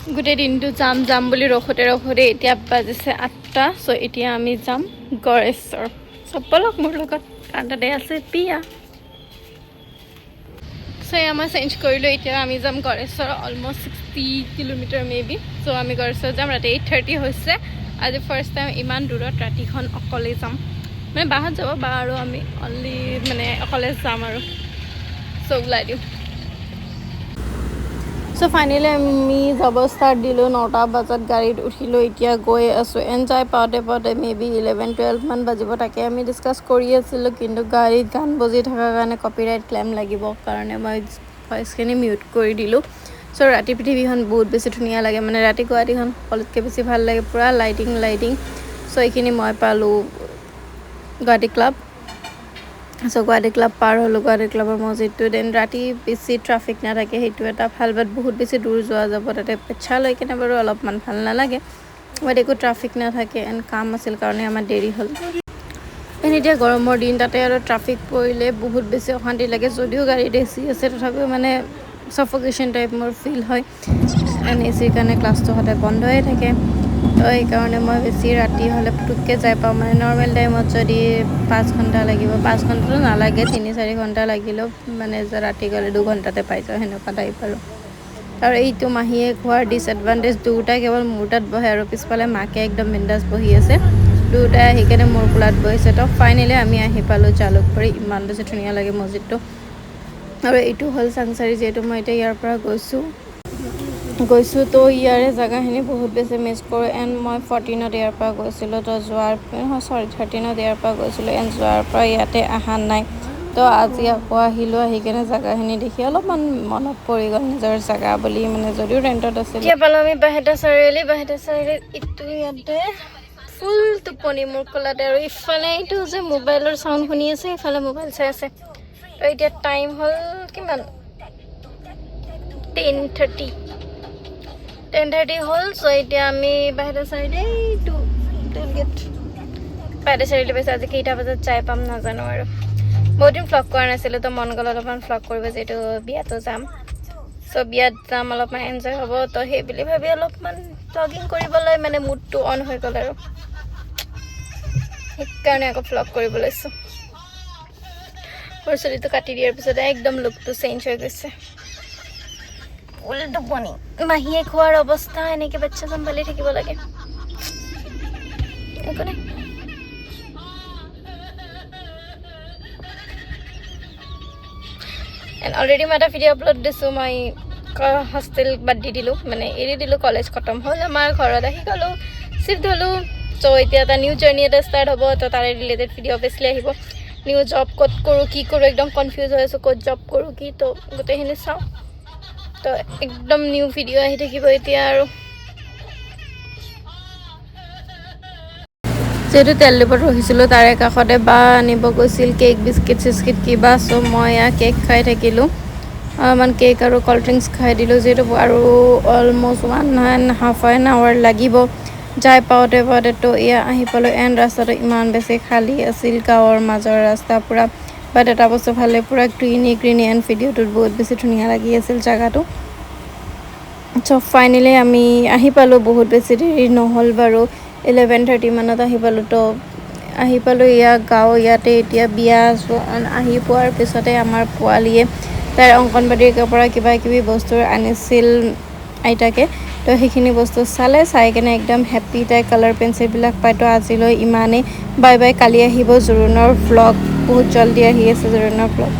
গোটেই দিনটো যাম যাম বুলি ৰখোঁতে ৰখোঁতে এতিয়া বাজিছে 8টা। চ' এতিয়া আমি যাম গড়েশ্বৰ। চ' ব'লক মোৰ লগত, কাৰণ তাতে আছে বিয়া। চ' এয়া মই চেঞ্জ কৰিলোঁ, এতিয়া আমি যাম গড়েশ্বৰ, অলমষ্ট 60 কিলোমিটাৰ মে বি। চ' আমি গড়েশ্বৰ যাম, ৰাতি 8:30 হৈছে। আজি ফাৰ্ষ্ট টাইম ইমান দূৰত ৰাতিখন অকলে যাম, মানে বাহঁত যাব, বা আৰু আমি অনলি মানে অকলে যাম আৰু। চ' ওলাই দিওঁ। চ' ফাইনেলি আমি যাব ষ্টাৰ্ট দিলোঁ, 9টা বজাত গাড়ীত উঠিলোঁ, এতিয়া গৈ আছোঁ। এণ্ড যাই পাওঁতে পাওঁতে মে বি 11-12মান বাজিব, তাকে আমি ডিছকাছ কৰি আছিলোঁ। কিন্তু গাড়ীত গান বজি থকাৰ কাৰণে কপিৰাইট ক্লেইম লাগিব কাৰণে মই ভইচখিনি মিউট কৰি দিলোঁ। চ' ৰাতি পৃথিৱীখন বহুত বেছি ধুনীয়া লাগে, মানে ৰাতি গুৱাহাটীখন সকলোতকৈ বেছি ভাল লাগে, পূৰা লাইটিং লাইটিং। চ' এইখিনি মই পালোঁ গুৱাহাটী ক্লাব। চ' গুৱাহাটী ক্লাব পাৰ হ'লোঁ, গুৱাহাটী ক্লাবৰ মছজিদটো। Then ৰাতি বেছি ট্ৰাফিক নাথাকে, সেইটো এটা ভাল। বাট বহুত বেছি দূৰ যোৱা যাব, তাতে পেচা লৈ কেনে বাৰু অলপমান ভাল নালাগে, বাট একো ট্ৰাফিক নাথাকে। এণ্ড কাম আছিল কাৰণে আমাৰ দেৰি হ'ল। এণ্ড এতিয়া গৰমৰ দিন, তাতে আৰু ট্ৰাফিক পৰিলে বহুত বেছি অশান্তি লাগে। যদিও গাড়ীত এ চি আছে, তথাপিও মানে ছাফ'কেশ্যন টাইপ মোৰ ফিল হয়। এণ্ড এ চিৰ কাৰণে ক্লাছটো সদায় বন্ধয়ে থাকে। তো সেইকাৰণে মই বেছি ৰাতি হ'লে পুটুককৈ যাই পাওঁ। মানে নৰ্মেল টাইমত যদি 5 ঘণ্টা লাগিব, 5 ঘণ্টাটো নালাগে, 3-4 ঘণ্টা লাগিলেও মানে ৰাতি গ'লে 2 ঘণ্টাতে পাই যাওঁ, সেনেকুৱা টাইপ আৰু। আৰু এইটো মাহীয়ে খোৱাৰ ডিছএডভান্টেজ, দুয়োটাই কেৱল মোৰ তাত বহে আৰু পিছফালে মাকে একদম বিন্দাছ বহি আছে। দুয়োটাই আহি কেনে মোৰ কোলাত বহিছে। তো ফাইনেলি আমি আহি পালোঁ জালুকবাৰী। ইমান বেছি ধুনীয়া লাগে মছজিদটো। আৰু এইটো হ'ল চাংচাৰি, যিহেতু মই এতিয়া ইয়াৰ পৰা গৈছোঁ গৈছোঁ, তো ইয়াৰে জেগাখিনি বহুত বেছি মিছ কৰোঁ। এণ্ড মই 14ত ইয়াৰ পৰা গৈছিলোঁ, তো যোৱাৰ, চৰি, 13ত ইয়াৰ পৰা গৈছিলোঁ, এণ্ড যোৱাৰ পৰা ইয়াতে অহা নাই। তো আজি আকৌ আহিলোঁ, আহি কেনে জেগাখিনি দেখি অলপমান মনত পৰি গ'ল নিজৰ জেগা বুলি, মানে যদিও ৰেণ্টত আছিল। এতিয়া পালোঁ আমি বাইহাটা চাৰিআলি। বাইহাটা চাৰিআলিত ইটো ইয়াতে ফুল টোপনি মোৰ কোলাতে, আৰু ইফালে এইটো যে মোবাইলৰ চাউণ্ড শুনি আছে, ইফালে মোবাইল চাই আছে। তো এতিয়া টাইম হ'ল কিমান? 10:30, 10:30 হ'ল। চ' এতিয়া আমি বাইহাটা চাৰিআলি, এইটো টোল গেট, বাইহাটা চাৰিআলি পাইছোঁ। আজি কেইটা বজাত যাই পাম নাজানো। আৰু বহুত দিন ভ্লগ কৰা নাছিলোঁ, তো মন গ'ল অলপমান ভ্লগ কৰিব, যিহেতু বিয়াতো যাম। চ' বিয়াত যাম, অলপমান এনজয় হ'ব, তো সেই বুলি ভাবি অলপমান ভ্লগিং কৰিবলৈ মানে মুডটো অন হৈ গ'ল আৰু সেইকাৰণে আকৌ ভ্লগ কৰিব লৈছোঁ। সৰু চুলিটো কাটি দিয়াৰ পিছতে একদম লুকটো চেঞ্জ হৈ গৈছে। ফুল টোপনি, মাহীয়ে খোৱাৰ অৱস্থা। এনেকৈ বাচ্ছা চম্ভালি থাকিব লাগে, একো নাই। এণ্ড অলৰেডি মই এটা ভিডিঅ' আপলোড দিছোঁ। মই হোষ্টেল বাদ দি দিলোঁ, মানে এৰি দিলোঁ। কলেজ খতম হ'ল আমাৰ, ঘৰত আহি গ'লোঁ, চিফ্ট হ'লোঁ। চ' এতিয়া এটা নিউ জাৰ্ণি এটা ষ্টাৰ্ট হ'ব, তো তাৰে ৰিলেটেড ভিডিঅ' অভিয়াছলি আহিব। নিউ জব ক'ত কৰোঁ, কি কৰোঁ, একদম কনফিউজ হৈ আছোঁ, ক'ত জব কৰোঁ কি, তো গোটেইখিনি চাওঁ। তো একদম নিউ ভিডিঅ' আহি থাকিব এতিয়া। আৰু যিহেতু তেল ডিপত ৰখিছিলোঁ, তাৰে কাষতে বা আনিব গৈছিল কেক, বিস্কিট চিস্কিট কিবা। চ' মই এয়া কেক খাই থাকিলোঁ, অলপমান কেক আৰু কল্ড ড্ৰিংকছ খাই দিলোঁ, যিহেতু আৰু almost one and half an hour লাগিব যাই পাওঁতে পাওঁতে। তো এয়া আহি পালোঁ। এণ্ড ৰাস্তাটো ইমান বেছি খালী আছিল, গাঁৱৰ মাজৰ ৰাস্তা পূৰা। বাট এটা বস্তু ভালে, পূৰা গ্ৰীণি গ্ৰীণি, এণ্ড ভিডিঅ'টোত বহুত বেছি ধুনীয়া লাগি আছিল জেগাটো। চ' ফাইনেলি আমি আহি পালোঁ, বহুত বেছি দেৰি নহ'ল বাৰু, 11:30 মানত আহি পালোঁ। তো আহি পালোঁ, ইয়াৰ গাঁও, ইয়াতে এতিয়া বিয়া আছোঁ। আহি পোৱাৰ পিছতে আমাৰ পোৱালীয়ে তাইৰ অংগনবাড়ীৰ পৰা কিবা কিবি বস্তু আনিছিল আইতাকে, তো সেইখিনি বস্তু চালে, চাই কেনে একদম হেপ্পী তাই কালাৰ পেঞ্চিলবিলাক পাই। তো আজিলৈ ইমানেই, বাই বাই। কালি আহিব জোৰোণৰ ভ্লগ, বহুত জল্দি আহি আছে জোৰোণৰ ভ্লগ।